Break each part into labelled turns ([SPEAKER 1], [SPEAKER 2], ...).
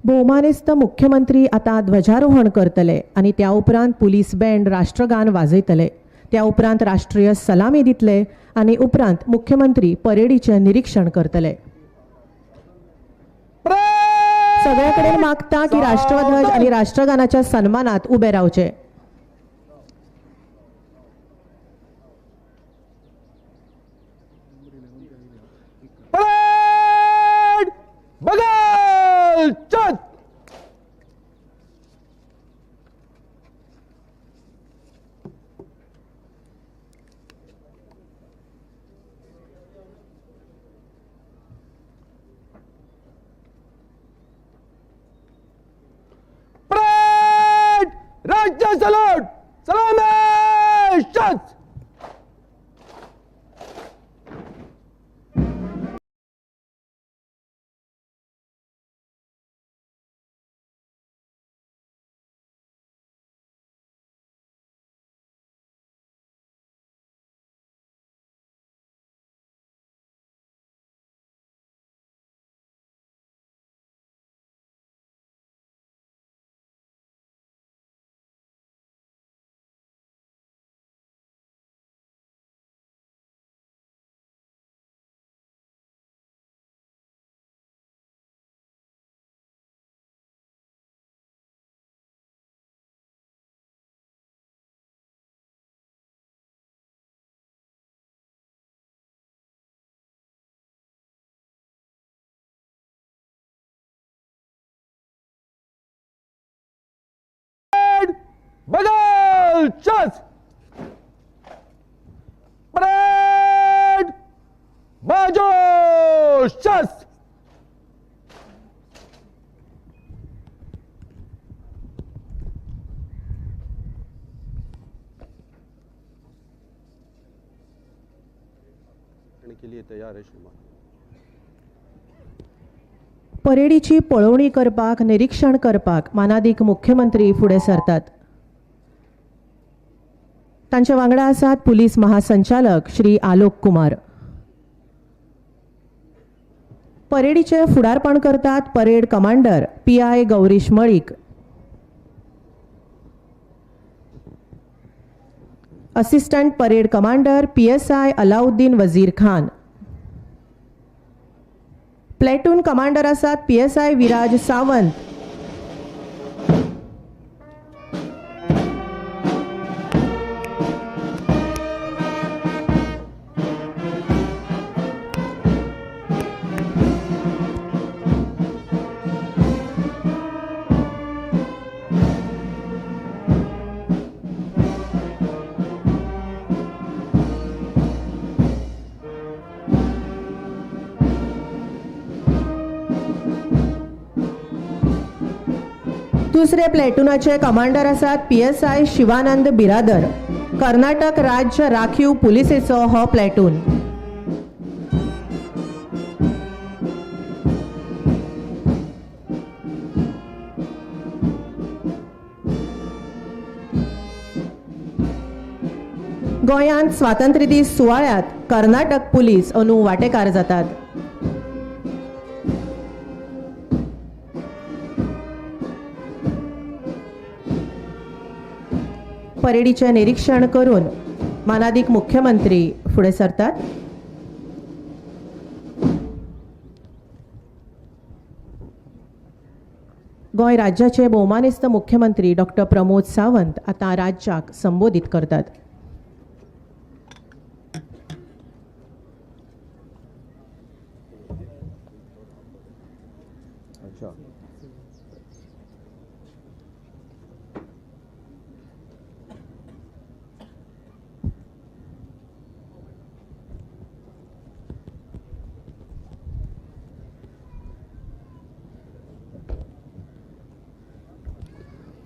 [SPEAKER 1] भोवमानेस्त मुख्यमंत्री आतां ध्वजारोहण करतले आनी त्या उपरांत पुलीस बँड राष्ट्रगान वाजयतले. त्या उपरांत राष्ट्रीय सलामी दितले आनी उपरांत मुख्यमंत्री परेडीचें निरीक्षण करतले. सगळ्या कडेन मागता की राष्ट्रध्वज आनी राष्ट्रगानाच्या सन्मानात उबे रावचे.
[SPEAKER 2] परेड बगल चल. परेड राज्य सलूट सलामी शस्त्र. बगल चल. परेड बाजू शस्त्र. के लिए तैयार है श्रीमान.
[SPEAKER 1] परेडीची पळोवणी करपाक, निरीक्षण करपाक मानादीक मुख्यमंत्री फुडें सरतात. तांच्या वांगडा आसात पुलीस महासंचालक श्री आलोक कुमार. परेडीचे फुडारपण करतात parade commander PI Gaurish Malik. Assistant parade commander PSI Alauddin Wazir Khan. Platoon commander आसात PSI Viraj Sawant. दुसरे प्लेटूनाचे कमांडर आसात PSI Shivanand Biradar. Karnataka राज्य राखीव पुलिसेचो हो प्लेटून. गोंयांत स्वातंत्र्य दीस सुवाळ्यात कर्नाटक पुलीस अंदू वांटेकार जातात. परेडीचें निरीक्षण करून मानादीक मुख्यमंत्री फुडें सरतात. गोंय राज्याचे भोवमानेस्त मुख्यमंत्री डॉक्टर प्रमोद सावंत आतां राज्याक संबोधीत करतात.
[SPEAKER 2] अच्छा.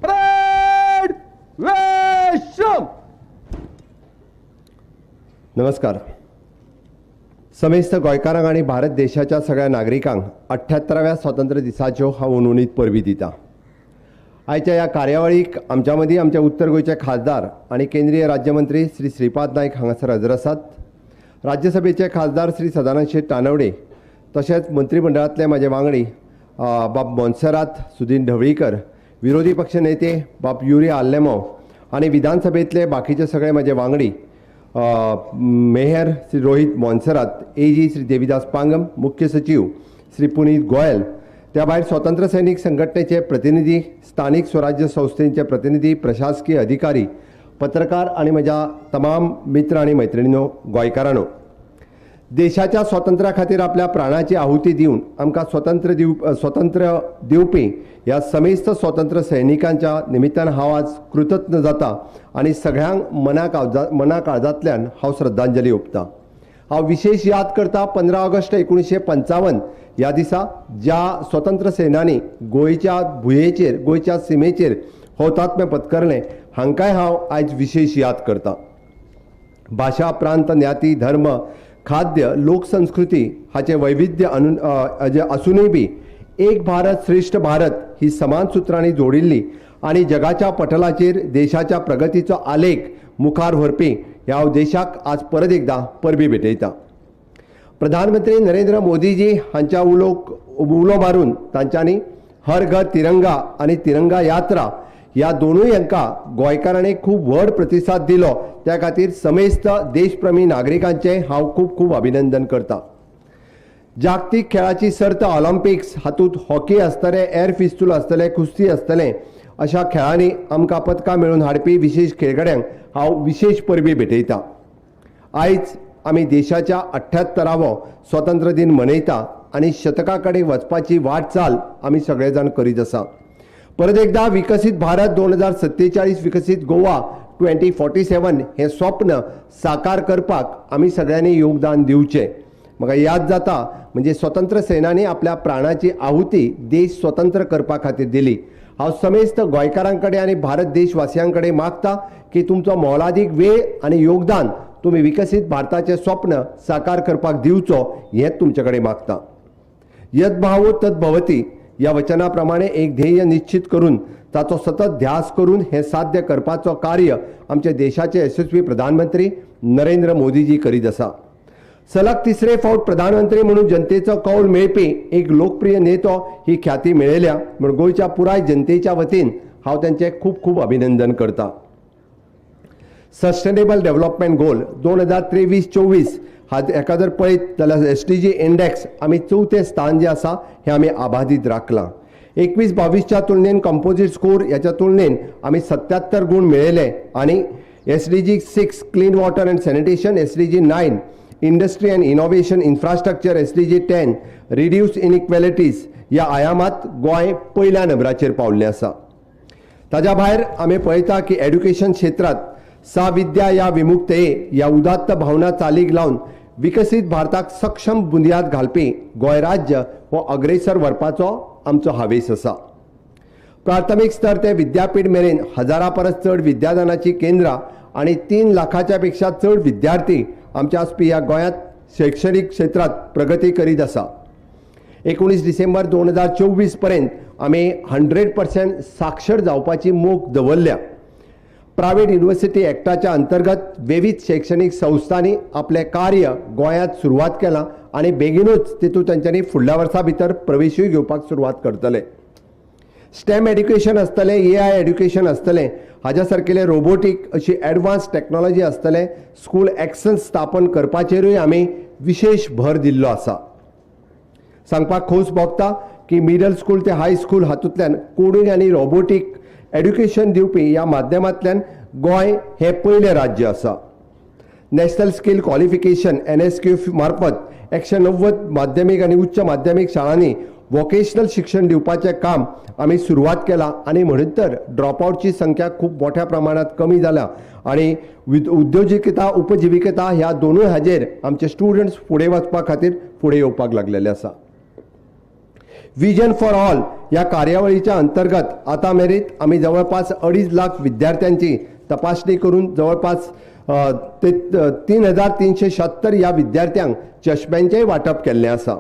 [SPEAKER 2] परेड विश्राम.
[SPEAKER 3] नमस्कार. समेस्त गोंयकारांक आनी भारत देशाच्या सगळ्या नागरिकांक 78व्या स्वातंत्र्य दिसाच्यो हांव उनउनीत परबी दिता. आयच्या ह्या कार्यावळीक आमच्या मदीं आमच्या उत्तर गोंयचे खासदार आनी केंद्रीय राज्यमंत्री श्री श्रीपाद नायक हांगासर हजर आसात. राज्यसभेचे खासदार श्री सदानंद शेट तानवडे, तशेंच मंत्रीमंडळांतले म्हाजे वांगडी बाब मोन्सेरात सुदीन ढवळीकर, विरोधी पक्ष नेते बाब युरी आल्लेमो आनी विधानसभेंतले बाकीचे सगळे म्हजे वांगडी, मेयर श्री रोहीत मोन्सेरात, एजी श्री देविदास पांगम, मुख्य सचीव श्री पुनीत गोयल, त्या भायर स्वतंत्र सैनीक संघटनेचे प्रतिनिधी, स्थानीक स्वराज्य संस्थेचे प्रतिनिधी, प्रशासकीय अधिकारी, पत्रकार आनी म्हज्या तमाम मित्र आनी मैत्रिणींनो, गोंयकारांनो, देशाच्या स्वातंत्र्या खातीर आपल्या प्राणाची आहुती दिवन आमकां स्वतंत्र दिवपी ह्या समेस्त स्वतंत्र सैनिकांच्या निमित्तान हांव आज कृतज्ञ जाता आनी सगळ्यांक मना काळजांतल्यान हांव श्रद्धांजली ओंपता. हांव विशेष याद करता 15 ऑगस्ट 1955 ह्या दिसा ज्या स्वतंत्र सेनानी गोंयच्या भुंयेचेर, गोंयच्या सिमेचेर हौतात्म्य पत्करलें, हांकांय हांव आयज विशेष याद करता. भाशा, प्रांत, ज्ञाती, धर्म, खाद्य, लोकसंस्कृती हाचें वैविध्य जे आसुनूय बी एक भारत श्रेष्ठ भारत ही समान सुत्रांनी जोडिल्ली आनी जगाच्या पटलाचेर देशाच्या प्रगतीचो आलेख मुखार व्हरपी ह्या हांव देशाक आज परत एकदां परबीं भेटयता. प्रधानमंत्री नरेंद्र मोदीजी हांच्या उलो मारून तांच्यांनी हर घर तिरंगा आनी तिरंगा यात्रा ह्या दोनूय हांकां गोंयकारांनी खूब व्हड प्रतिसाद दिलो. त्या खातीर समेस्त देशप्रेमी नागरिकांचें हांव खूब खूब अभिनंदन करता. जागतीक खेळाची सर्त ऑलिम्पिक्स हातूंत हॉकी आसतलें, एअर पिस्तूल आसतलें, कुस्ती आसतलें, अशा खेळांनी आमकां पदकां मेळोवन हाडपी विशेश खेळगड्यांक हांव विशेश परबीं भेटयता. आयज आमी देशाच्या 78वो स्वतंत्र दिन मनयता आनी शतका कडेन वचपाची वाटचाल आमी सगळे जाण करीत आसा. परत एकदा विकसीत भारत 2047, विकसीत गोवा 2047 हें स्वप्न साकार करपाक आमी सगळ्यांनी योगदान दिवचें. म्हाका याद जाता म्हणजे स्वतंत्र सेनानी आपल्या प्राणाची आहुती देश स्वतंत्र करपा खातीर दिली. हांव समेस्त गोंयकारां कडेन आनी भारत देशवासियां कडेन मागता की तुमचो मोलादीक वेळ आनी योगदान तुमी विकसीत भारताचें स्वप्न साकार करपाक दिवचो, हेंच तुमचे कडेन मागता. यद्भावो तद्भवती ह्या वचना प्रमाणे एक ध्येय निश्चित करून ताचो सतत ध्यास करून हें साध्य करपाचो कार्य आमच्या देशाचे यशस्वी प्रधानमंत्री नरेंद्र मोदीजी करीत आसा. सलग तिसरे फावट प्रधानमंत्री म्हणून जनतेचो कौल मेळपी एक लोकप्रिय नेतो ही ख्याती मेळयल्या म्हूण गोंयच्या पुराय जनतेच्या वतीन हांव तांचें खूब खूब अभिनंदन करता. सस्टेनेबल डेव्हलपमेंट गोल 2023-24 हाका जर पळयत जाल्यार एसडीजी इंडेक्स आमी चवथें स्थान जें आसा हें आमी आबादीत राखलां. 21-22च्या तुलनेन कंपोजीट स्कोर ह्याच्या तुलनेन आमी 77 गूण मेळयले आनी SDG 6 clean water and sanitation, SDG 9 industry and innovation infrastructure, SDG 10 reduce inequalities ह्या आयामात गोंय पयल्या नंबराचेर पावल्लें आसा. ताज्या भायर आमी पळयता की एड्युकेशन क्षेत्रांत सा विद्या या विमुक्तये ह्या उदात्त भावना चालीक लावन विकसीत भारताक सक्षम बुन्याद घालपी गोंय राज्य हो अग्रेसर व्हरपाचो आमचो हावेस आसा. प्राथमीक स्तर ते विद्यापीठ मेरेन हजारा परस चड विद्यादानाची केंद्रां आनी 3 लाखाच्या पेक्षा चड विद्यार्थी आमच्या आसपी ह्या गोंयांत शैक्षणीक क्षेत्रांत प्रगती करीत आसा. 19 डिसेंबर 2024 पर्यंत आमी 100% साक्षर जावपाची मोख दवरल्या. प्रायव्हेट युनिव्हर्सिटी एक्टाच्या अंतर्गत विविध शैक्षणीक संस्थांनी आपलें कार्य गोंयांत सुरवात केलां आनी बेगिनूच तितूंत तेंच्यांनी फुडल्या वर्सा भितर प्रवेशूय घेवपाक सुरवात करतले. स्टेम एड्युकेशन आसतलें, एआय एड्युकेशन आसतलें, हाज्या सारकेले रोबोटीक अशी एडवान्स टॅक्नॉलॉजी आसतलें. स्कूल एक्सलन्स स्थापन करपाचेरूय आमी विशेश भर दिल्लो आसा. सांगपाक खोस भोगता की मिडल स्कूल ते हाय स्कूल हातूंतल्यान कोडींग आनी रोबोटीक एड्युकेशन दिवपी ह्या माध्यमांतल्यान गोंय हें पयलें राज्य आसा. नॅशनल स्कील क्वॉलिफिकेशन एनएसक्यू मार्फत 190 माध्यमीक आनी उच्च माध्यमीक शाळांनी वोकेशनल शिक्षण दिवपाचें काम आमी सुरवात केलां आनी म्हणून तर ड्रॉपआवटची संख्या खूब मोठ्या प्रमाणात कमी जाल्या आनी उद्योजिकता, उपजिविकता ह्या दोनूय हाजेर आमचे स्टुडंट्स फुडें वचपा खातीर फुडें येवपाक लागलेले आसा. विजन फॉर ऑल ह्या कार्यावळीच्या अंतर्गत आतां मेरेन आमी जवळपास 2.5 लाख विद्यार्थ्यांची तपासणी करून जवळपास ते 3376 ह्या विद्यार्थ्यांक चष्म्यांचेंय वांटप केल्लें आसा.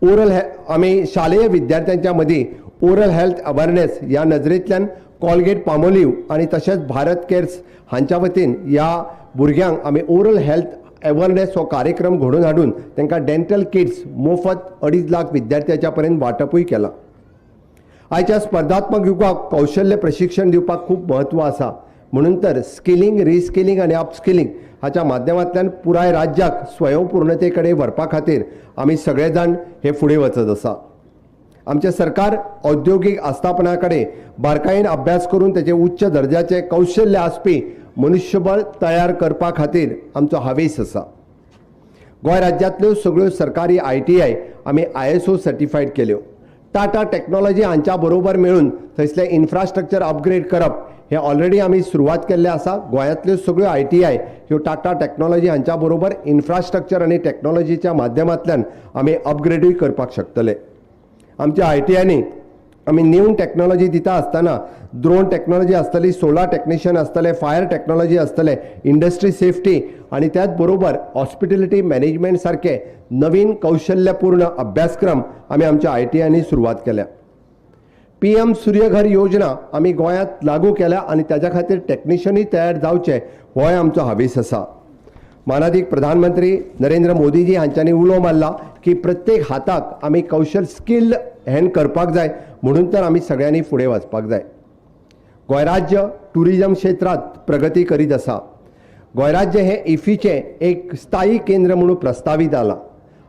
[SPEAKER 3] ओरल हे आमी शालेय विद्यार्थ्यांच्या मदीं ओरल हेल्थ अवेरनेस ह्या नजरेंतल्यान कॉलगेट पामोलीव आनी तशेंच भारत केअर्स हांच्या वतीन ह्या भुरग्यांक आमी ओरल हेल्थ अवेरनेस हो कार्यक्रम घडोवन हाडून तांकां डेंटल किट्स मोफत 2.5 लाख विद्यार्थ्याच्या पर्यंत वांटपूय केलां. आयच्या स्पर्धात्मक युगाक कौशल्य प्रशिक्षण दिवपाक खूब म्हत्व आसा. म्हणून तर स्किलिंग, रिस्किलिंग आनी अपस्किलिंग हाच्या माध्यमांतल्यान पुराय राज्याक स्वयंपूर्णते कडेन व्हरपा खातीर आमी सगळे जाण हे फुडें वचत आसा. आमचें सरकार औद्योगीक आस्थापना कडेन बारकायेन अभ्यास करून तेचे उच्च दर्जाचे कौशल्य आसपी मनुष्यबळ तयार करपा खातीर आमचो हावेस आसा. गोंय राज्यांतल्यो सगळ्यो सरकारी आयटीआय आमी आयएसओ सर्टिफायड केल्यो. टाटा टॅक्नॉलॉजी हांच्या बरोबर मेळून थंयसलें इन्फ्रास्ट्रक्चर अपग्रेड करप हें ऑलरेडी आमी सुरवात केल्लें आसा. गोंयांतल्यो सगळ्यो आयटीआय ह्यो टाटा टॅक्नॉलॉजी हांच्या बरोबर इन्फ्रास्ट्रक्चर आनी टॅक्नॉलॉजीच्या माध्यमांतल्यान आमी अपग्रेडूय करपाक शकतले. आमच्या आयटीआयनी आमी न्यू टॅक्नॉलॉजी दिता आसतना ड्रोन टॅक्नॉलॉजी आसतली, सोलार टॅक्निशियन आसतले, फायर टॅक्नॉलॉजी आसतले, इंडस्ट्री सेफ्टी आनी त्याच बरोबर हॉस्पिटॅलिटी मॅनेजमेंट सारखे नवीन कौशल्यपूर्ण अभ्यासक्रम आमी आमच्या आयटीआयनी सुरवात केल्या. पीएम सूर्यघर योजना आमी गोंयांत लागू केल्या आनी ताच्या खातीर टॅक्निशियनूय तयार जावचे होय आमचो हावेस आसा. मानादीक प्रधानमंत्री नरेंद्र मोदीजी हांच्यांनी उलो मारला की प्रत्येक हाताक आमी कौशल स्किल्ड हँड करपाक जाय. म्हणून तर आमी सगळ्यांनी फुडें वचपाक जाय. गोंय राज्य ट्युरिजम क्षेत्रांत प्रगती करीत आसा. गोंय राज्य हें इफ्फीचें एक स्थायी केंद्र म्हणून प्रस्तावीत जालां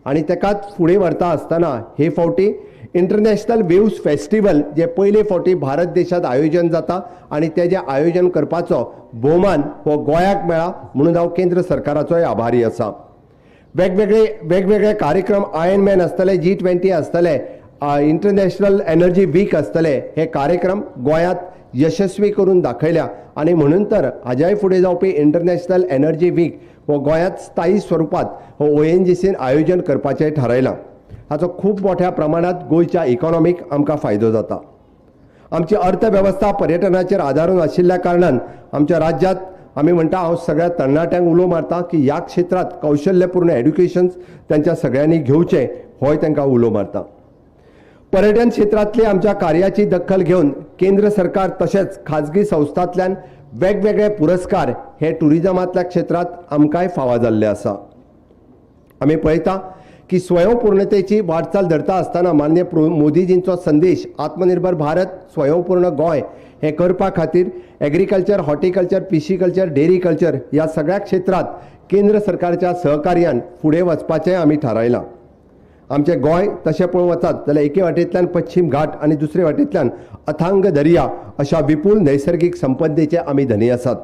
[SPEAKER 3] आनी ताकाच फुडें व्हरता आसतना हे फावटी इंटरनॅशनल वेव्स फेस्टिवल जे पयले फावटी भारत देशांत आयोजन जाता आनी तेजें आयोजन करपाचो भोवमान हो गोंयाक मेळ्ळा म्हणून हांव केंद्र सरकाराचोय आभारी आसा. वेगवेगळे वेगवेगळे कार्यक्रम, आयर्न मॅन आसतले, जी 20 आसतले, इंटरनॅशनल एनर्जी वीक आसतले, हे कार्यक्रम गोंयांत यशस्वी करून दाखयल्या आनी म्हणून तर हाज्याय फुडें जावपी इंटरनॅशनल एनर्जी वीक हो गोंयांत स्थायी स्वरुपात हो ओएनजीसीन आयोजन करपाचें थारायलां. हाचो खूब मोठ्या प्रमाणांत गोंयच्या इकॉनॉमीक आमकां फायदो जाता. आमची अर्थवेवस्था पर्यटनाचेर आदारून आशिल्ल्या कारणान आमच्या राज्यांत आमी म्हणटा, हांव सगळ्या तरणाट्यांक उलो मारता की ह्या क्षेत्रांत कौशल्यपूर्ण एड्युकेशन तांच्या सगळ्यांनी घेवचें, होय तांकां उलो मारता. पर्यटन क्षेत्रांतली आमच्या कार्याची दखल घेवन केंद्र सरकार तशेंच खाजगी संस्थांतल्यान वेगवेगळे पुरस्कार हे टुरिजमांतल्या क्षेत्रांत आमकांय फावो जाल्ले आसा. आमी पळयता की स्वयंपूर्णतेची वाटचाल धरता आसतना माननीय मोदीजींचो संदेश आत्मनिर्भर भारत, स्वयंपूर्ण गोंय हें करपा खातीर एग्रीकल्चर, हॉर्टिकल्चर, पिशीकल्चर, डेरीकल्चर ह्या सगळ्या क्षेत्रांत केंद्र सरकारच्या सहकार्यान फुडें वचपाचें आमी थारायलां. आमचें गोंय तशें पळोवंक वचात जाल्यार एके वाटेंतल्यान पश्चीम घाट आनी दुसरे वाटेंतल्यान अथांग दर्या अशा विपूल नैसर्गीक संपत्तीचे आमी धनी आसात.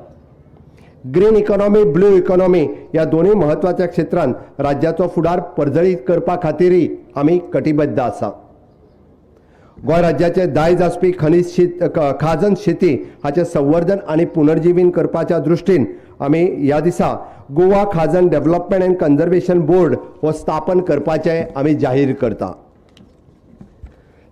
[SPEAKER 3] ग्रीन इकॉनॉमी, ब्लू इकॉनॉमी ह्या दोनूय म्हत्वाच्या क्षेत्रांत राज्याचो फुडार परजळीत करपा खातीरय आमी कटिबद्ध आसा. गोंय राज्याचे दायज आसपी खनीज शेत, खाजन शेती हाचें संवर्धन आनी पुनर्जिवीन करपाच्या दृश्टीन आमी ह्या दिसा गोवा खाजन डेव्हलपमेंट अँड कन्जर्वेशन बोर्ड हो स्थापन करपाचें आमी जाहीर करता.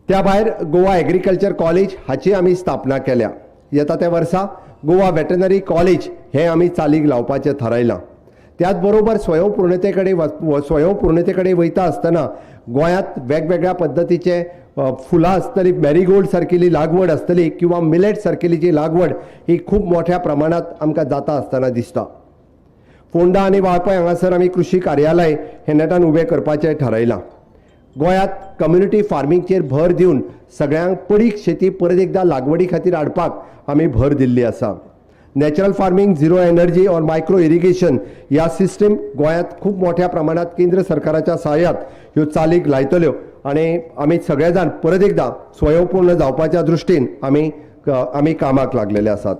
[SPEAKER 3] त्या भायर गोवा एग्रीकल्चर कॉलेज हाची आमी स्थापना केल्या. येता त्या वर्सा गोवा वेटनरी कॉलेज हें आमी चालीक लावपाचें थारायलां. त्याच बरोबर स्वयंपूर्णते कडेन वयता आसतना गोंयांत वेगवेगळ्या पद्दतीचे फुलां आसतली, मॅरीगोल्ड सारकेली लागवड आसतली किंवा मिलेट सारकेली जी लागवड ही खूब मोठ्या प्रमाणांत आमकां जाता आसतना दिसता. फोंडा आनी वाळपय हांगासर आमी कृशी कार्यालय हे नेटान उबें करपाचें थारायलां. गोंयांत कम्युनिटी फार्मिंगचेर भर दिवन सगळ्यांक पडीक शेती परत एकदां लागवडी खातीर हाडपाक आमी भर दिल्ली आसा. Natural farming, zero energy or micro irrigation ह्या सिस्टीम गोंयांत खूब मोठ्या प्रमाणात केंद्र सरकाराच्या सहाय्यात ह्यो चालीक लायतल्यो आनी आमी सगळे जाण परत एकदां स्वयंपूर्ण जावपाच्या दृश्टीन आमी आमी कामाक लागलेले आसात.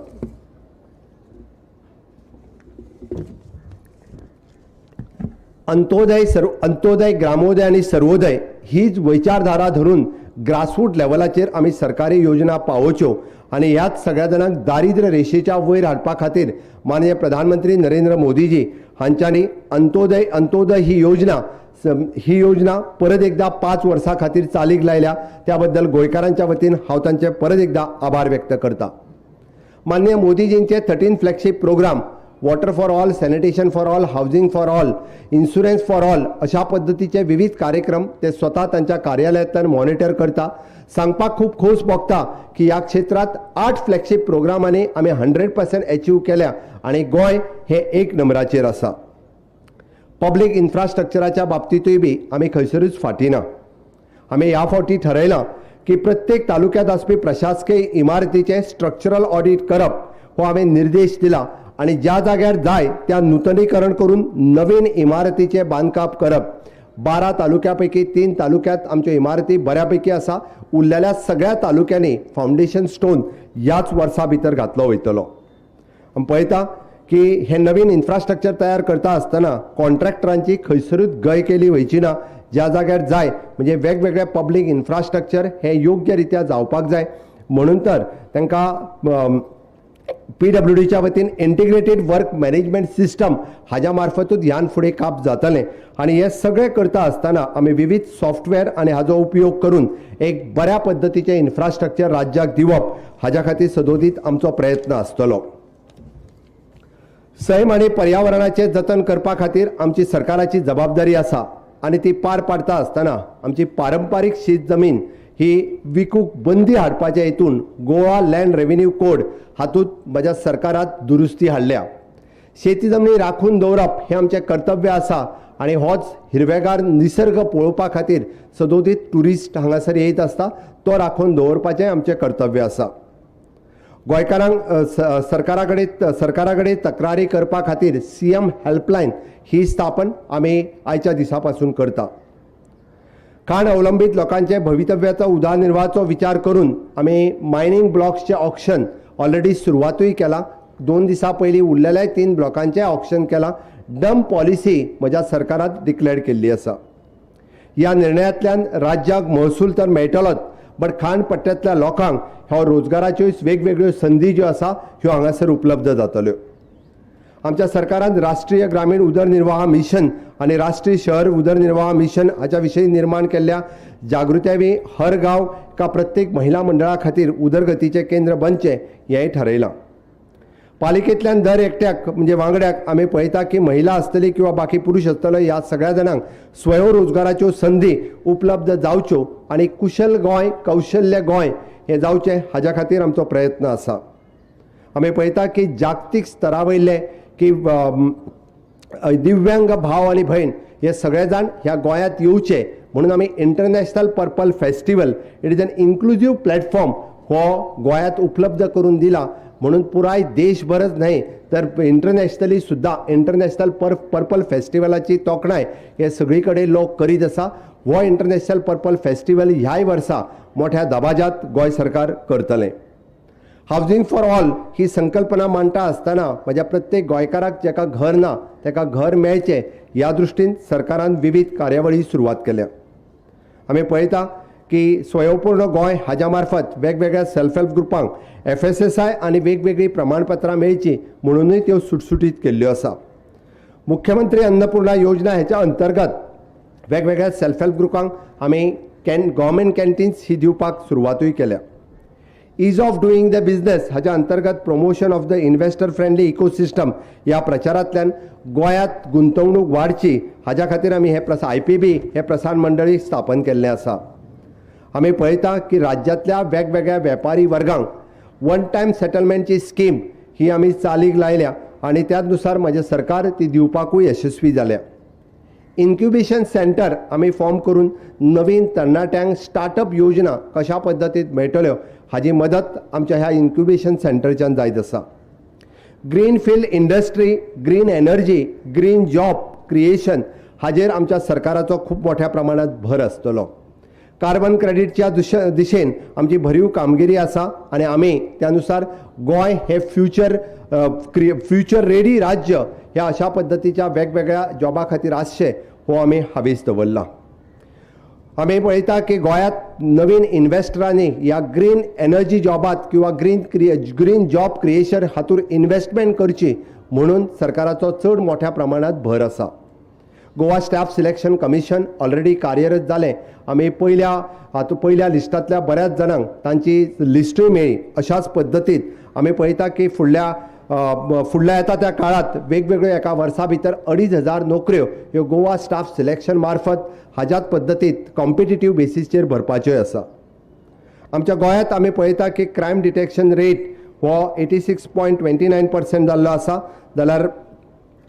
[SPEAKER 3] अंत्योदय, सर्व अंत्योदय, ग्रामोदय आनी सर्वोदय हीच विचारधारा धरून ग्रासरूट लेवलाचेर आमी सरकारी योजना पावोवच्यो आनी ह्याच सगळ्या जाणांक दारिद्र्य रेशेच्या वयर हाडपा खातीर माननीय प्रधानमंत्री नरेंद्र मोदीजी हांच्यांनी अंत्योदय अंत्योदय ही योजना परत एकदां 5 वर्सां खातीर चालीक लायल्या. त्या बद्दल गोंयकारांच्या वतीन हांव तांचे परत एकदां आभार व्यक्त करता. माननीय मोदीजींचे 13 flagship program, water for all, sanitation for all, housing for all, insurance for all अशा पद्दतीचे विविध कार्यक्रम ते स्वता तांच्या कार्यालयांतल्यान मॉनिटर करता. सांगपाक खूब खोस भोगता की ह्या क्षेत्रांत आठ फ्लॅगशीप प्रोग्रामांनी आमी 100% एचीव केल्या आनी गोंय हे एक नंबराचेर आसा. पब्लीक इन्फ्रास्ट्रक्चराच्या बाबतींतूय बी आमी खंयसरूच फाटीं ना. आमी ह्या फावटी ठरयलां की प्रत्येक तालुक्यांत आसपी प्रशासकीय इमारतीचें स्ट्रक्चरल ऑडीट करप हो हांवें निर्देश दिला आनी ज्या जाग्यार जाय त्या नुतनीकरण करून नवीन इमारतीचें बांदकाम करप. 12 तालुक्या पैकी 3 तालुक्यांत आमच्यो इमारती बऱ्या पैकी आसा. उरलेल्या सगळ्या तालुक्यांनी फावंडेशन स्टोन ह्याच वर्सा भितर घातलो वयतलो. आमी पळयता की हे नवीन इन्फ्रास्ट्रक्चर तयार करता आसतना कॉन्ट्रॅक्टरांची खंयसरूच गय केली वयची ना. ज्या जाग्यार जाय, म्हणजे वेगवेगळे पब्लीक इन्फ्रास्ट्रक्चर हे योग्य रित्या जावपाक जाय, म्हणून तर तांकां पीडब्ल्यूडीच्या वतीन इंटिग्रेटेड वर्क मॅनेजमेंट सिस्टम हाज्या मार्फतूच ह्यान फुडें काम जातलें. आनी हें सगळें करता आसतना आमी विवीध सॉफ्टवेअर आनी हाजो उपयोग करून एक बऱ्या पद्दतीचें इन्फ्रास्ट्रक्चर राज्याक दिवप हाज्या खातीर सदोदीत आमचो प्रयत्न आसतलो. सैम आनी पर्यावरणाचें जतन करपा खातीर आमची सरकाराची जबाबदारी आसा आनी ती पार पाडता आसतना आमची पारंपारीक शेत जमीन ही विकूंक बंदी हाडपाच्या हेतून गोवा लँड रेव्हेन्यू कोड हातूंत म्हज्या सरकारात दुरुस्ती हाडल्या. शेती जमनी राखून दवरप हें आमचें कर्तव्य आसा आनी होच हिरवेगार निसर्ग पळोवपा खातीर सदोदीत ट्युरिस्ट हांगासर येयत आसता, तो राखून दवरपाचें आमचें कर्तव्य आसा. गोंयकारांक सरकारा कडेन तक्रारी करपा खातीर सीएम हेल्पलायन ही स्थापन आमी आयच्या दिसा पासून करता. खाण अवलंबीत लोकांचे भवितव्याचो उदरनिर्वाहाचो विचार करून आमी मायनींग ब्लॉक्सचें ऑक्शन ऑलरेडी सुरवातूय केलां. 2 दिसां पयलीं उरलेल्या 3 ब्लॉकांचें ऑक्शन केलां. डंप पॉलिसी म्हज्या सरकारात डिक्लेअर केल्ली आसा. ह्या निर्णयांतल्यान राज्याक महसूल तर मेळटलोच, बट खाण पट्ट्यांतल्या लोकांक ह्यो रोजगाराच्यो वेगवेगळ्यो संदी ज्यो आसा ह्यो हांगासर उपलब्ध जातल्यो. आमच्या सरकारान राष्ट्रीय ग्रामीण उदरनिर्वाह मिशन आनी राष्ट्रीय शहर उदरनिर्वाह मिशन हाच्या विशयी निर्माण केल्ल्या जागृताय हर गांव का प्रत्येक महिला मंडळा खातीर उदरगतीचें केंद्र बनचें हेंय ठरयलां. पालिकेंतल्यान दर एकट्याक, म्हणजे वांगड्याक, आमी पळयता की महिला आसतली किंवा बाकी पुरुष आसतलो, ह्या सगळ्या जाणांक स्वयंरोजगाराच्यो संदी उपलब्ध जावच्यो आनी कुशल गोंय, कौशल्य गोंय हें जावचें हाज्या खातीर आमचो प्रयत्न आसा. आमी पळयता की जागतीक स्तरा वयले की दिव्यांग भाव आनी भयण हे सगळे जाण ह्या गोंयांत येवचे म्हणून आमी International Purple Festival, it is an inclusive platform, हो गोंयांत उपलब्ध करून दिला. म्हणून पुराय देशभरच न्हय तर इंटरनॅशनली सुद्दां इंटरनॅशनल पर्पल फेस्टिवलाची तोखणाय हे सगळी कडेन लोक करीत आसा. हो इंटरनॅशनल पर्पल फेस्टिवल ह्याय वर्सा मोठ्या दबाज्यात गोंय सरकार करतलें. हावजींग फॉर ऑल ही संकल्पना मांडटा आसतना म्हज्या प्रत्येक गोंयकाराक जाका घर ना ताका घर मेळचें ह्या दृश्टीन सरकारान विवीध कार्यावळी सुरवात केल्या. आमी पळयता की स्वयंपूर्ण गोंय हाज्या मार्फत वेगवेगळ्या सेल्फ हेल्प ग्रुपांक एफएसएसआय आनी वेगवेगळीं प्रमाणपत्रां मेळचीं म्हणुनूय त्यो सुटसुटीत केल्ल्यो आसा. मुख्यमंत्री अन्नपूर्णा योजना हेच्या अंतर्गत वेगवेगळ्या सेल्फ हेल्प ग्रुपांक आमी गव्हर्मेंट कॅन्टीन्स ही दिवपाक सुरवातूय केल्या. Ease of doing the business हाच्या अंतर्गत promotion of the investor friendly ecosystem ह्या प्रचारांतल्यान गोंयांत गुंतवणूक वाडची हाज्या खातीर आमी हे आयपीबी हे प्रसारण मंडळी स्थापन केल्लें आसा. आमी पळयता की राज्यांतल्या वेगवेगळ्या वेपारी वर्गांक वन टायम सेटलमेंटची स्कीम ही आमी चालीक लायल्या आनी त्याच नुसार म्हजें सरकार ती दिवपाकूय यशस्वी जाल्या. इन्क्युबेशन सेंटर आमी फॉर्म करून नवीन तरणाट्यांक स्टार्टअप योजना कशा पद्दतीन मेळटल्यो हाजी मदत आमच्या ह्या इन्क्युबेशन सेंटरच्यान जायत आसा. Green field industry, green energy, green job creation हाजेर आमच्या सरकाराचो खूब मोठ्या प्रमाणात भर आसतलो. कार्बन क्रेडिटच्या दिशेन आमची भरीव कामगिरी आसा आनी आमी त्या नुसार गोंय हे फ्युचर रेडी राज्य ह्या अशा पद्दतीच्या वेगवेगळ्या जॉबा खातीर आसचें हो आमी हावेस दवरला. आमी पळयता की गोंयांत नवीन इन्वेस्टरांनी ह्या ग्रीन एनर्जी जॉबात किंवा ग्रीन जॉब क्रिएशन हातूंत इन्वेस्टमेंट करची म्हणून सरकाराचो चड मोठ्या प्रमाणात भर आसा. Goa staff selection commission already कार्यरत जालें. आमी पयल्या हातूंत पयल्या लिस्टांतल्या बऱ्याच जाणांक तांची लिस्टूय मेळ्ळी. अशाच पद्दतीन आमी पळयता की फुडल्या येता त्या काळात वेगवेगळ्यो एका वर्सा भितर 2500 नोकऱ्यो ह्यो गोवा स्टाफ सिलेक्शन मार्फत हाज्याच पद्दतीत कॉम्पिटिटीव बेसीसचेर भरपाच्यो आसा. आमच्या गोंयांत आमी पळयता की क्रायम डिटेक्शन रेट हो 86.29% जाल्लो आसा, जाल्यार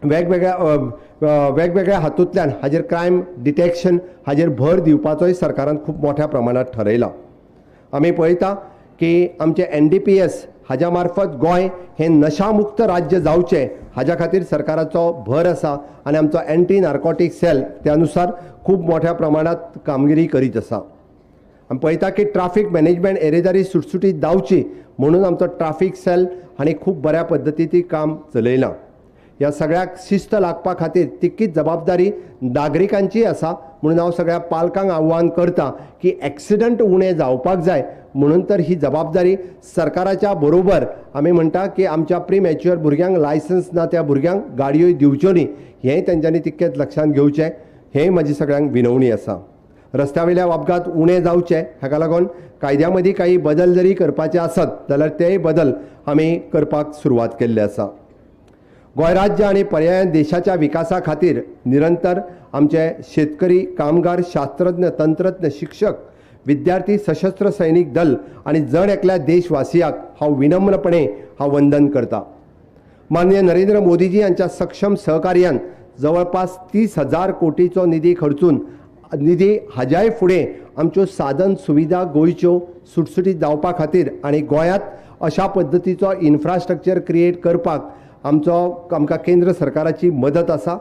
[SPEAKER 3] वेगवेगळ्या वेगवेगळ्या हातूंतल्यान हाजेर क्रायम डिटेक्शन हाजेर भर दिवपाचोय सरकारान खूब मोठ्या प्रमाणात ठरयला. आमी पळयता की आमचे NDPS हाज्या मार्फत गोंय हें नशामुक्त राज्य जावचें हाज्या खातीर सरकाराचो भर आसा आनी आमचो एंटी नार्कोटीक सेल त्या नुसार खूब मोठ्या प्रमाणात कामगिरी करीत आसा. आमी पळयता की ट्राफीक मॅनेजमेंट येरादारी सुटसुटीत जावची म्हणून आमचो ट्राफीक सेल हांणी खूब बऱ्या पद्दतीन काम चलयलां. ह्या सगळ्याक शिस्त लागपा खातीर तितकीच जबाबदारी नागरिकांची आसा म्हणून हांव सगळ्या पालकांक आव्हान करता की एक्सिडंट उणें जावपाक जाय म्हणून तर ही जबाबदारी सरकाराच्या बरोबर आमी म्हणटा की आमच्या प्री मॅच्युअर भुरग्यांक लायसन्स ना त्या भुरग्यांक गाडयो दिवच्यो न्ही, हेंय तेंच्यांनी तितकेंच लक्षांत घेवचें, हेंय म्हाजी सगळ्यांक विनवणी आसा. रस्त्या वयले अपघात उणें जावचे हाका लागून कायद्या मदीं काही बदल जरी करपाचे आसत जाल्यार तेय बदल आमी करपाक सुरवात केल्ली आसा. गोंय राज्य आनी पर्यायान देशाच्या विकासा खातीर निरंतर आमचे शेतकरी, कामगार, शास्त्रज्ञ, तंत्रज्ञ, शिक्षक, विद्यार्थी, सशस्त्र सैनीक दल आनी जण एकल्या देशवासियाक हांव विनम्रपणे हांव वंदन करता. माननीय नरेंद्र मोदीजी हांच्या सक्षम सहकार्यान जवळपास 30,000 कोटीचो निधी खर्चून निधी हाज्याय फुडें आमच्यो साधन सुविधा गोंयच्यो सुटसुटीत जावपा खातीर आनी गोंयांत अशा पद्दतीचो इन्फ्रास्ट्रक्चर क्रिएट करपाक आमकां केंद्र सरकाराची मदत आसा.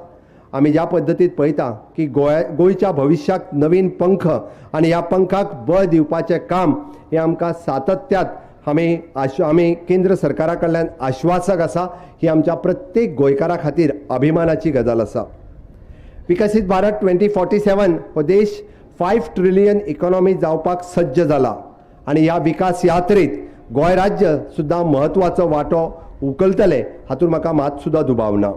[SPEAKER 3] आमी ज्या पद्दतीत पळयता की गोंयच्या भविश्याक नवीन पंख आनी ह्या पंखाक बळ दिवपाचें काम हें आमकां सातत्यात आमी केंद्र सरकारा कडल्यान आश्वासक आसा. ही आमच्या प्रत्येक गोंयकारा खातीर अभिमानाची गजाल आसा. विकसीत भारत 2047 हो देश 5 ट्रिलियन इकॉनॉमी जावपाक सज्ज जाला आनी ह्या विकास यात्रेत गोंय राज्य सुद्दां म्हत्वाचो वांटो उखलतलें हातूंत म्हाका मात सुद्दां दुबाव ना.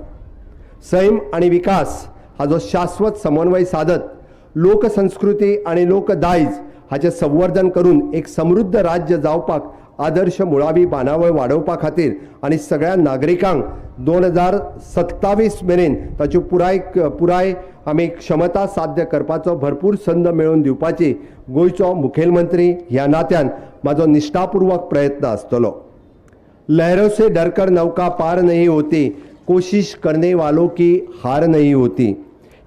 [SPEAKER 3] सैम आनी विकास हाजो शाश्वत समन्वय सादत लोकसंस्कृती आनी लोकदायज हाचें संवर्धन करून एक समृद्ध राज्य जावपाक आदर्श मुळावी बांदावळ वाडोवपा खातीर आनी सगळ्या नागरिकांक 2027 मेरेन ताच्यो पुराय आमी क्षमता साध्य करपाचो भरपूर संद मेळोवन दिवपाची गोंयचो मुखेलमंत्री ह्या नात्यान म्हाजो निश्ठापूर्वक प्रयत्न आसतलो. लहरों से डरकर नौका पार नहीं होती, कोशिश करने वालों की हार नहीं होती,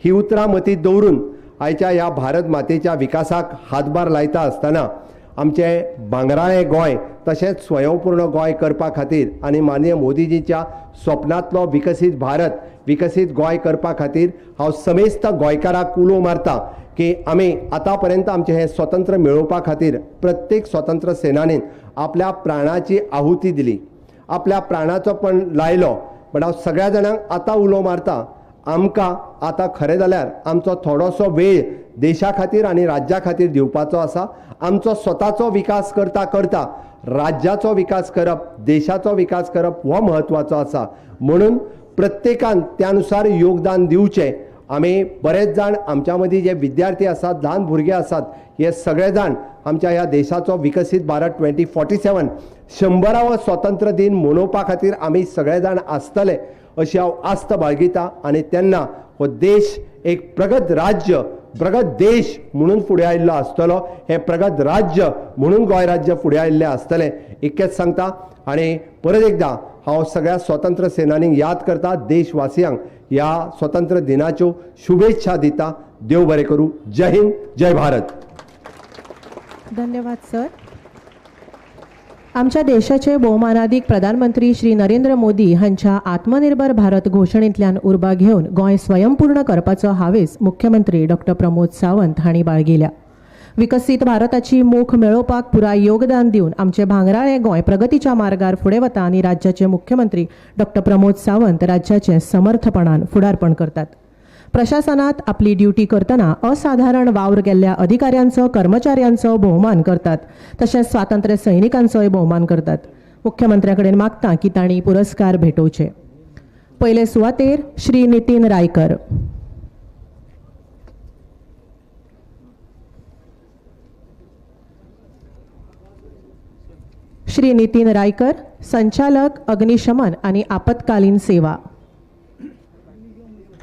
[SPEAKER 3] ही उतरां मतींत दवरून आयच्या ह्या भारत मातेच्या विकासाक हातभार लायता आसतना आमचें भांगराळें गोंय तशेंच स्वयंपूर्ण गोंय करपा खातीर आनी माननीय मोदीजीच्या स्वप्नांतलो विकसीत भारत, विकसीत गोंय करपा खातीर हांव समेस्त गोंयकाराक उलो मारता की आमी आतां पर्यंत आमचें हें स्वतंत्र मेळोवपा खातीर प्रत्येक स्वतंत्र सेनानीन आपल्या प्राणाची आहुती दिली, आपल्या प्राणाचो पण लायलो. बट हांव सगळ्या जाणांक आतां उलो मारता, आमकां आतां खरें जाल्यार आमचो थोडोसो वेळ देशा खातीर आनी राज्या खातीर दिवपाचो आसा. आमचो स्वताचो विकास करता करता राज्याचो विकास करप, देशाचो विकास करप हो म्हत्वाचो आसा. म्हणून प्रत्येकान त्यानुसार योगदान दिवचें. आमी बरेच जाण आमच्या मदीं जे विद्यार्थी आसात, ल्हान भुरगे आसात, हे सगळे जाण आमच्या ह्या देशाचो विकसीत भारत 2047 100वा स्वतंत्र दिन मनोवपा खातीर आमी सगळे जाण आसतले अशी हांव आस्त बाळगिता आनी तेन्ना हो देश एक प्रगत राज्य, प्रगत देश म्हणून फुडें आयिल्लो आसतलो. हें प्रगत राज्य म्हणून गोंय राज्य फुडें आयिल्लें आसतलें इतकेंच सांगता. आनी परत एकदां हांव सगळ्या स्वतंत्र सेनानींक याद करता, देशवासियांक ह्या स्वतंत्र दिनाच्यो शुभेच्छा दिता. देव बरें करूं. जय हिंद, जय भारत.
[SPEAKER 1] धन्यवाद सर. आमच्या देशाचे भोवमानादीक प्रधानमंत्री श्री नरेंद्र मोदी हांच्या आत्मनिर्भर भारत घोशणेंतल्यान उर्बा घेवन गोंय स्वयंपूर्ण करपाचो हावेस मुख्यमंत्री डॉक्टर प्रमोद सावंत हांणी बाळगिल्या. विकसीत भारताची मोख मेळोवपाक पुराय योगदान दिवन आमचें भांगराळें गोंय प्रगतीच्या मार्गार फुडें वता आनी राज्याचे मुख्यमंत्री डॉक्टर प्रमोद सावंत राज्याचें समर्थपणान फुडारपण करतात. प्रशासनात आपली ड्युटी करतना असाधारण वावर केल्ल्या अधिकाऱ्यांचो, कर्मचाऱ्यांचो भोवमान करतात, तशेंच स्वातंत्र्य सैनिकांचोय भोवमान करतात. मुख्यमंत्र्या कडेन मागता की तांणी पुरस्कार भेटोवचे. पयले सुवातेर श्री नितीन रायकर. श्री नितीन रायकर, संचालक अग्निशमन आनी आपत्कालीन सेवा.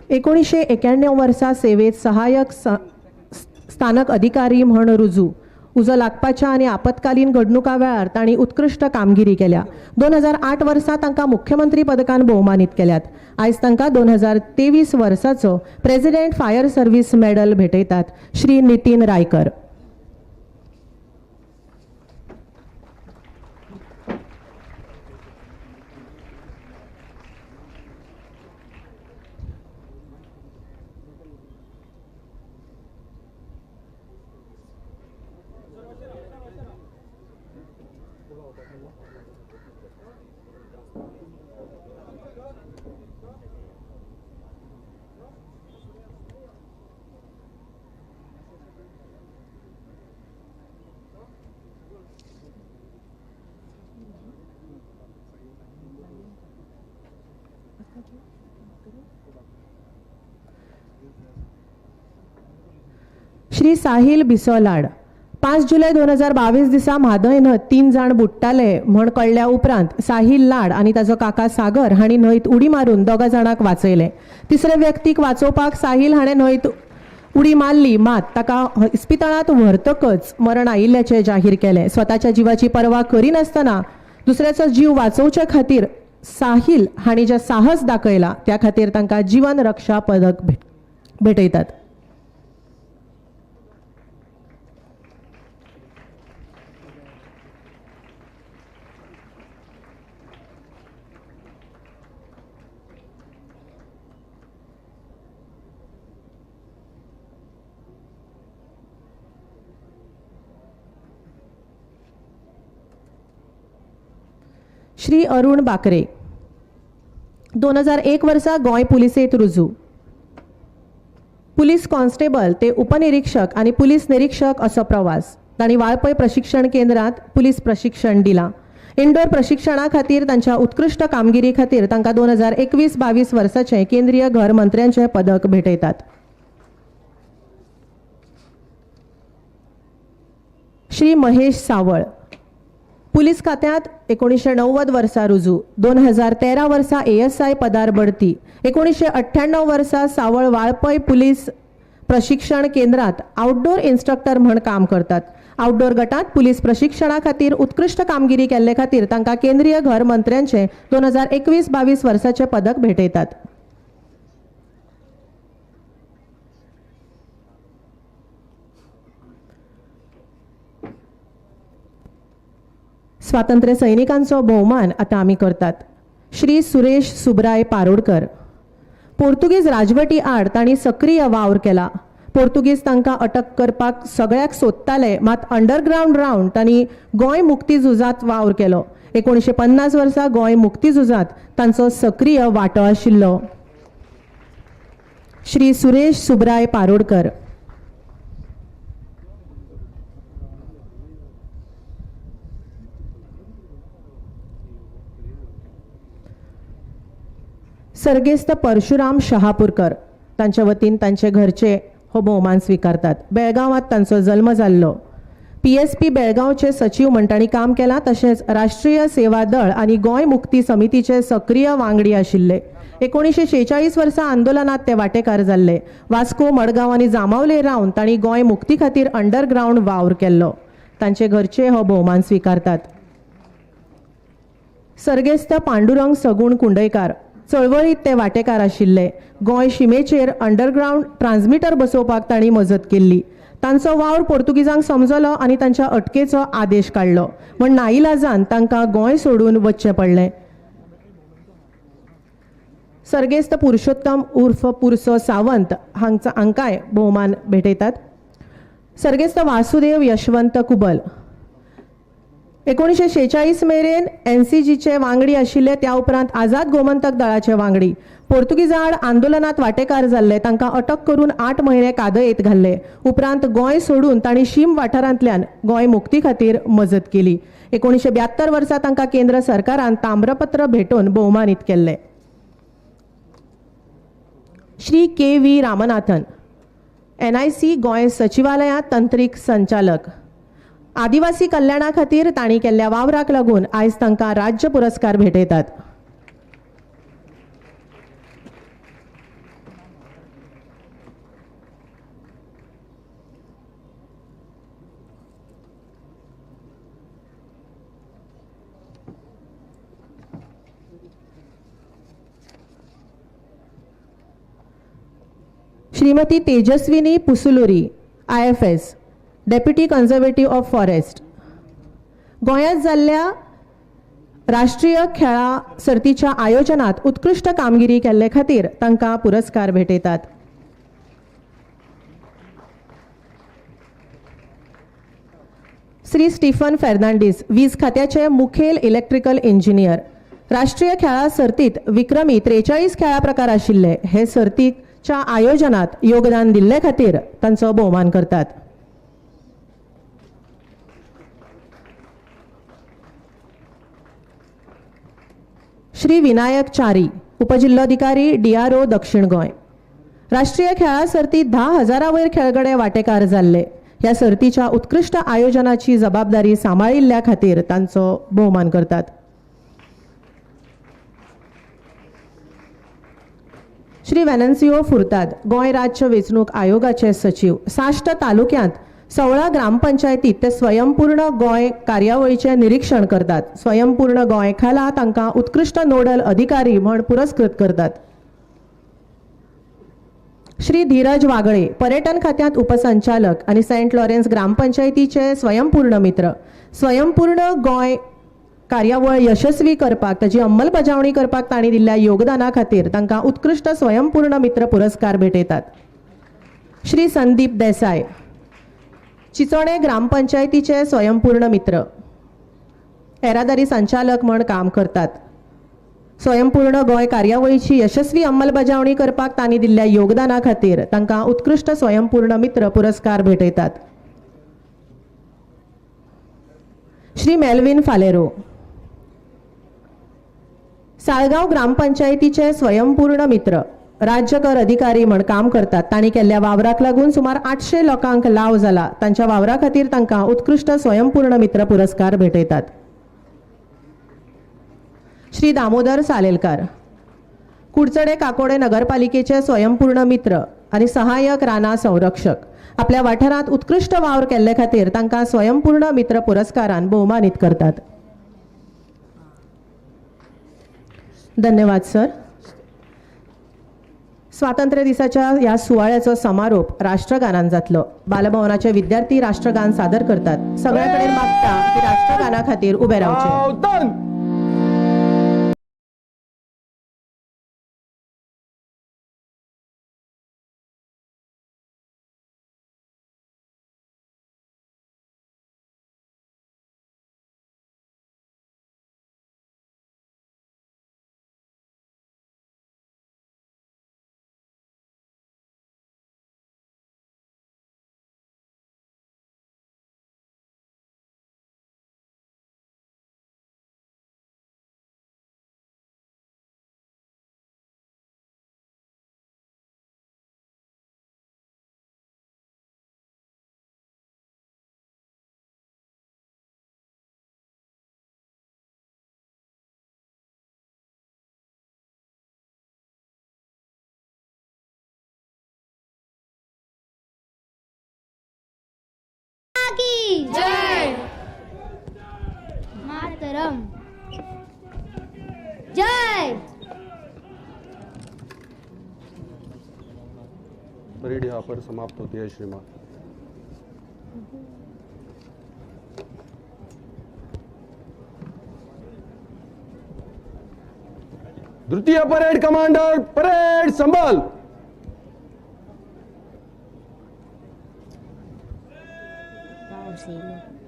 [SPEAKER 1] 1991 वर्सा सेवेत सहाय्यक स्थानक अधिकारी म्हण रुजू. उजो लागपाच्या आनी आपत्कालीन घडणुका वेळार तांणी उत्कृश्ट कामगिरी केल्या. 2008 वर्सा तांकां मुख्यमंत्री पदकान भोवमानीत केल्यात. आयज तांकां 2023 वर्साचो प्रेसिडेंट फायर सर्व्हिस मेडल भेटयतात. श्री नितीन रायकर. श्री साहिल बिसोलाड. 5 जुलय 2022 दिसा म्हादय न्हंयत 3 जाण बुडटाले म्हण कळ्ळ्या उपरांत साहिल लाड आनी ताजो काका सागर हांणी न्हंयत उडी मारून 2 जाणांक वाचयले. तिसरे व्यक्तीक वाचोवपाक साहिल हाणें न्हंयत उडी मारली, मात ताका इस्पितळांत व्हरतकच मरण आयिल्ल्याचें जाहीर केलें. स्वताच्या जिवाची पर्वा करिनासतना दुसऱ्याचो जीव वाचोवचे खातीर साहिल हांणी जें साहस दाखयलां त्या खातीर तांकां जीवन रक्षा पदक भेटयतात. श्री अरुण बाकरे. 2001 वर्सा गोंय पुलिसेंत रुजू. पुलीस कॉन्स्टेबल ते उपनिरीक्षक आनी पुलीस निरीक्षक असो प्रवास. तांणी वाळपय प्रशिक्षण केंद्रांत पुलीस प्रशिक्षण दिलां. इंडोर प्रशिक्षणा खातीर तांच्या उत्कृश्ट कामगिरी खातीर तांकां 2021-22 वर्साचें केंद्रीय घर मंत्र्यांचें पदक भेटयतात. श्री महेश सावळ. पुलीस खात्यांत 1990 वर्सा रुजू. 2013 वर्सा ASI पदार बढती. 1998 वर्सा सावळ वाळपय पुलीस प्रशिक्षण केंद्रात आउटडोर इन्स्ट्रक्टर म्हण काम करतात. आउटडोर गटात पुलीस प्रशिक्षणा खातीर उत्कृश्ट कामगिरी केल्ले खातीर तांकां केंद्रीय घर मंत्र्यांचे 2021-22 वर्साचे पदक भेटयतात. स्वातंत्र्य सैनिकांचो भोवमान आतां आमी करतात. श्री सुरेश सुब्राय पारोडकर. पोर्तुगीज राजवटी आड तांणी सक्रीय वावर केला. पोर्तुगीज तांकां अटक करपाक सगळ्याक सोदताले, मात अंडरग्रावंड रावन तांणी गोंय मुक्ती झुजांत वावर केलो. 1950 वर्सा गोंय मुक्ती झुजांत तांचो सक्रीय वांटो आशिल्लो. श्री सुरेश सुब्राय पारोडकर. सर्गेस्त परशुराम शहापूरकर. तांच्या वतीन तांचे घरचे हो भोवमान स्वीकारतात. बेळगांवांत तांचो जल्म जाल्लो. PSP बेळगांवचे सचीव म्हण तांणी काम केलां. तशेंच राष्ट्रीय सेवा दळ आनी गोंय मुक्ती समितीचे सक्रीय वांगडी आशिल्ले. 1946 वर्सा आंदोलनात ते वांटेकार जाल्ले. वास्को, मडगांव आनी जामावले रावन तांणी गोंय मुक्ती खातीर अंडरग्रावंड वावर केल्लो. तांचे घरचे हो भोवमान स्वीकारतात. सर्गेस्त पांडुरंग सगुण कुंडयकार. चळवळीत ते वांटेकार आशिल्ले. गोंय शिमेचेर अंडरग्रावंड ट्रान्समिटर बसोवपाक तांणी मजत केल्ली. तांचो वावर पोर्तुगीजांक समजलो आनी तांच्या अटकेचो आदेश काडलो. म्हण नाईलाजान तांकां गोंय सोडून वचचें पडलें. सर्गेस्त पुरुषोत्तम उर्फ पुरसो सावंत हांकांय भोवमान भेटयतात. सर्गेस्त वासुदेव यशवंत कुबल. 1946 मेरेन NCGचे वांगडी आशिल्ले. त्या उपरांत आझाद गोमंतक दळाचे वांगडी. पोर्तुगीजा आड आंदोलनात वांटेकार जाल्ले. तांकां अटक करून 8 म्हयने कादयेंत घाल्ले. उपरांत गोंय सोडून तांणी शीम वाठारांतल्यान गोंय मुक्ती खातीर मजत केली. 1972 वर्सा तांकां केंद्र सरकारान ताम्रपत्र भेटोवन भोवमानीत केल्ले. Shri K V Ramanathan. NIC Goa सचिवालयांत तंत्रीक संचालक. आदिवासी कल्याणा खातीर तांणी केल्ल्या वावराक लागून आयज तांकां राज्य पुरस्कार भेटयतात. Shrimati Tejaswini Pusuluri IFS, deputy conservative of forest. गोंयांत जाल्ल्या राष्ट्रीय खेळां सर्तीच्या आयोजनात उत्कृश्ट कामगिरी केल्ले खातीर तांकां पुरस्कार भेटयतात. श्री स्टीफन फेर्नांडीस, वीज खात्याचे मुखेल इलेक्ट्रिकल इंजिनियर. राष्ट्रीय खेळां सर्तीत विक्रमी 43 खेळां प्रकार आशिल्ले. हे सर्तीच्या आयोजनात योगदान दिल्ले खातीर तांचो भोवमान करतात. श्री विनायक च्यारी, उपजिल्लोधिकारी, डीआरओ, दक्षिण गोंय. राष्ट्रीय खेळां सर्तीत 10,000 वयर खेळगडे वांटेकार जाल्ले. ह्या सर्तीच्या उत्कृश्ट आयोजनाची जबाबदारी सांबाळिल्ल्या खातीर तांचो भोवमान करतात. श्री वेनन्सियो फुर्ताद, गोंय राज्य वेंचणूक आयोगाचे सचीव. साश्ट तालुक्यांत 16 ग्रामपंचायतीत ते स्वयंपूर्ण गोंय कार्यावळीचें निरीक्षण करतात. स्वयंपूर्ण गोंय खाला तांकां उत्कृश्ट नोडल अधिकारी म्हण पुरस्कृत करतात. श्री धीरज वागळे, पर्यटन खात्यांत उपसंचालक आनी सेंट लॉरेन्स ग्रामपंचायतीचे स्वयंपूर्ण मित्र. स्वयंपूर्ण गोंय कार्यावळ यशस्वी करपाक, ताची अंमलबजावणी करपाक तांणी दिल्ल्या योगदाना खातीर तांकां उत्कृश्ट स्वयंपूर्ण मित्र पुरस्कार भेटयतात. श्री संदीप देसाय, चिचोणे ग्रामपंचायतीचे स्वयंपूर्ण मित्र. येरादारी संचालक म्हण काम करतात. स्वयंपूर्ण गोंय कार्यावळीची यशस्वी अंमलबजावणी करपाक तांणी दिल्ल्या योगदाना खातीर तांकां उत्कृश्ट स्वयंपूर्ण मित्र पुरस्कार भेटयतात. श्री मेल्विन फालेरो, साळगांव ग्रामपंचायतीचे स्वयंपूर्ण मित्र. राज्य कर अधिकारी म्हण काम करतात. तांणी केल्ल्या वावराक लागून सुमार 800 लोकांक लाव जाला. तांच्या वावरा खातीर तांकां उत्कृश्ट स्वयंपूर्ण मित्र पुरस्कार भेटयतात. श्री दामोदर सालेलकार, कुडचडे काकोडे नगरपालिकेचे स्वयंपूर्ण मित्र आनी सहाय्यक राना संरक्षक. आपल्या वाठारांत उत्कृश्ट वावर केल्ले खातीर तांकां स्वयंपूर्ण मित्र पुरस्कारान भोवमानीत करतात. धन्यवाद सर. स्वातंत्र्य दिसाच्या ह्या सुवाळ्याचो समारोप राष्ट्रगानान जातलो. बालभवनाचे विद्यार्थी राष्ट्रगान सादर करतात. सगळ्या कडेन मागता की राष्ट्रगाना खातीर उबे रावचे.
[SPEAKER 2] सावधान.
[SPEAKER 4] की जय. मातरम. जय.
[SPEAKER 2] परेड यहाँ पर समाप्त होती है श्रीमान. द्वितीय परेड कमांडर, परेड संभाल.
[SPEAKER 4] पाऊस येईल.